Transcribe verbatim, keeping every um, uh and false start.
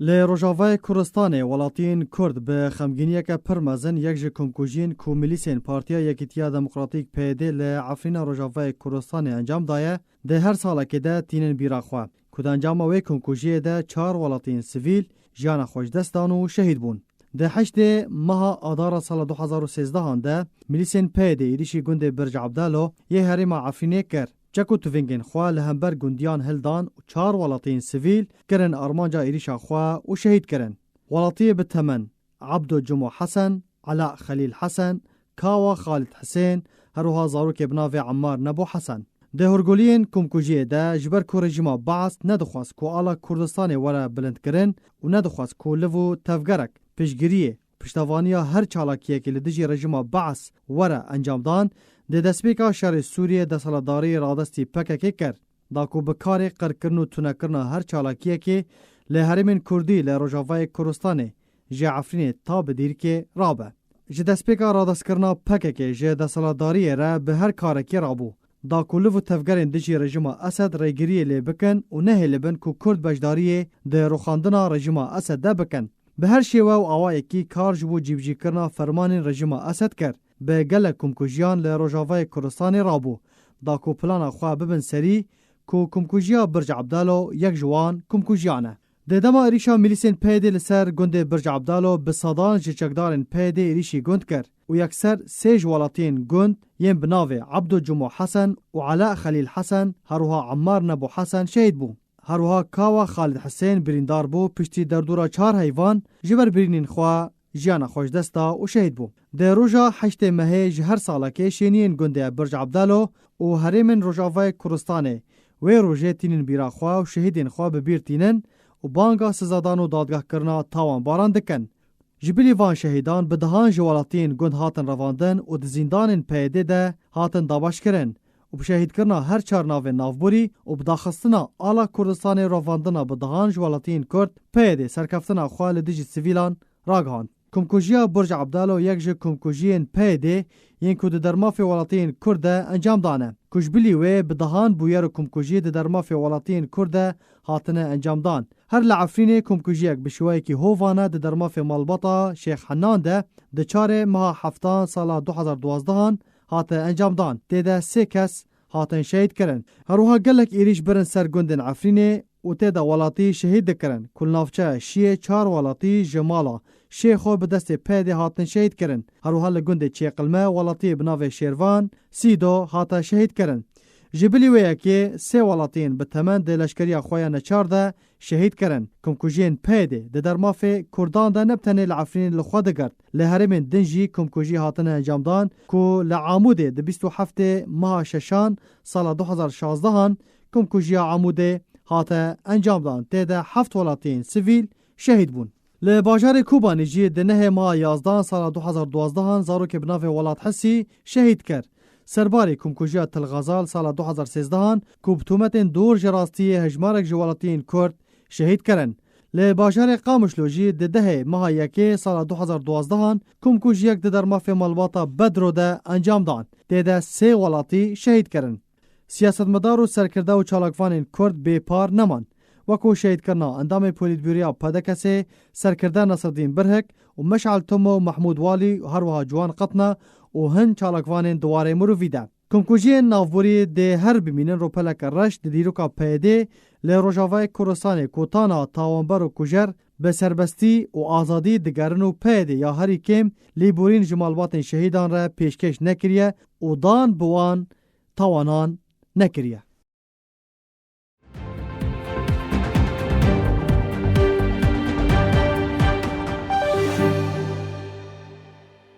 Li Rojavayê Kurdistanê welatiyên Kurd bi xemgîniyeke pir mezin yek ji komkujiyên ku milîsên Partiya Yekîtiya Demokratîk P Y D li Efrîna Rojavayê Kurdistanê encam daye, di her salekê de tînin bîra xwe ku di encama wê komkujiyê de çar welatiyên sivîl jiyana xwe ji dest dan û şehîd bûn. Di heştê meha Adara sala du hezar û sêzdehan de milîsên P Y D êrîşî gundê Birc Abdalo yê herêma Efrînê kir. Çek û tuvingên xwe li hember gundiyan hildan û çar welatiyên sivîl kirin armanca êrîşa xwe û şehîd kirin. Welatiyê bi temen Abdo Cumo Hesen, Ela Xelîl Hesen, Kawa Xalid Hisên, her wiha zarokê bi navê Emmar Nebo Hesen. Di hurguliyên komkujiyê de ji ber ku rejîma Baas nedixwest ku ala Kurdistanê were bilindkirin û nedixwest ku liv û tevgerek piştgiriyê, piştevaniya her çalakiyekê li dijî rejîma Baas were encamdan, di destpêka şerê Sûriyê desthilatdarî radestî P K K kir, da ku bi karê qirkirin û tunekirina her çalakiyekê li herêmên Kurdî li Rojavayê Kurdistanê ji Efrînê ta bi Dîrkê rabe. Ji destpêka radestkirina P K K ji desthilatdariyê re bi her karekê rabû, da ku liv û tevgerên dijî rejîma Esed rêgiriyê lê bikin û nehêlibin ku Kurd beşdariyê di rûxandina rejîma Esed de bikin. Bi her şêwe û awayekî kar ji bo cîbicîkirina fermanên rejîma Esed kir. Bi gelek komkujiyan li Rojavayê Kurdistanê rabû, da ku plana xwe bibin serî, ku komkujiya Birc Abdalo yek ji wan komkujiyan e. Di dema êrîşa milîsên P Y D li ser gundê Birc Abdalo bi sedan ji çekdarên P Y D êrîşî gund kir û yekser sê ji welatiyên gund yên bi navê Abdo Cumo Hesen û Ela Xelîl Hesen, her wiha Emmar Nebo Hesen şehîd bû. Her wiha Kawa Xalid Hisên birîndar bû, piştî derdora çar heyvan ji ber birînên xwe jiyana xwe ji dest da û şehîd bû. Di roja heştê mehê ji her salekê şêniyên gundê Birc Abdalo û herêmên Rojavayê Kurdistanê wê rojê tînin bîra xwe û şehîdên xwe bi bîr tînin û banga sizadan û dadgehkirina tawanbaran dikin. Ji bilî van şehîdan bi dehan ji welatiyên gund hatin revandin û di zîndanên P Y D de hatin dabeşkirin û bi şehîdkirina her çar navên navborî û bi daxistina ala Kurdistanê revandina bi dehan ji welatiyên Kurd P Y D serkeftina xwe li dijî sivîlan ragihand. Komkujiya Burc Abdalo yek ji komkujiyên P Y D yên ku di dermafê welatiyên Kurd de encam dane, ku ji bilî wê bi dehan bûyer û komkujiyê di dermafê welatiyên Kurd de hatine encamdan. Her li Efrînê komkujiyek bi şêweyekî hovane di dermafê malbata Şêx Henan de di çarê meha heftan sala du hezar duwazdehan hate encamdan. Tê de sê kes hatin şehîd kirin. Her wiha gelek êrîş birin ser gundên Efrînê û tê de welatî şehîd dikirin, ku li navçeya Şiyê çar welatî ji mala Şêxo bi destê P Y D hatin şehîd kirin. Her wiha li gundê Çêqilme welatiyê bi navê Şêrvan Sîdo hate şehîd kirin. Ji bilî wê yekê sê welatiyên bi temen di leşkeriya xwe ya neçar de şehîd kirin. Komkujiyên P Y D di dermafê Kurdan de ne bi tenê li Efrînê li xwe digirt. Li herêmên din jî komkujî hatine encamdan, ku li Amûdê di bîst û heftê meha şeşan sala du hezar şazdehan komkujiya Amûdê hate encamdan. Tê de heft welatiyên sivîl şehîd bûn. Li bajarê Kobanê jî di nehê meha yazdehan sala du hezar duwazdehan zarokê bi navê Welat Hisî şehîd kir. Serbarê komkujiya Til Xezal sala du hezar sêzdehan, ku bi tometên dor ji rastiyê hejmarek ji welatiyên Kurd şehîd kirin. Li bajarê Qamişlo jî di dehê meha yekê sala du hezar duwazdehan komkujiyek di dermafê malbata Bedro de encam dan. Tê de sê welatî şehîd kirin. Siyasetmedar û serkirde û çalakvanên Kurd bê par neman. Weko şehîdkirina endamê Polîtbûroya P D K S'ê serkirde Nesreddîn Birhik û Meşal Tumo, Mehmûd Walî û her wiha Ciwan Qetna û hin çalakvanên di warê mirovî de. Komkujiyên navborî dê her bimînin rûpeleke reş di dîroka P Y D li Rojavayê Kurdistanê, ku tana tawanber û kujer bi serbestî û azadî digerin û P Y D ya herî kêm lêborîn ji malbatên şehîdan re pêşkêş nekiriye û dan bi wan tawanan nekiriye.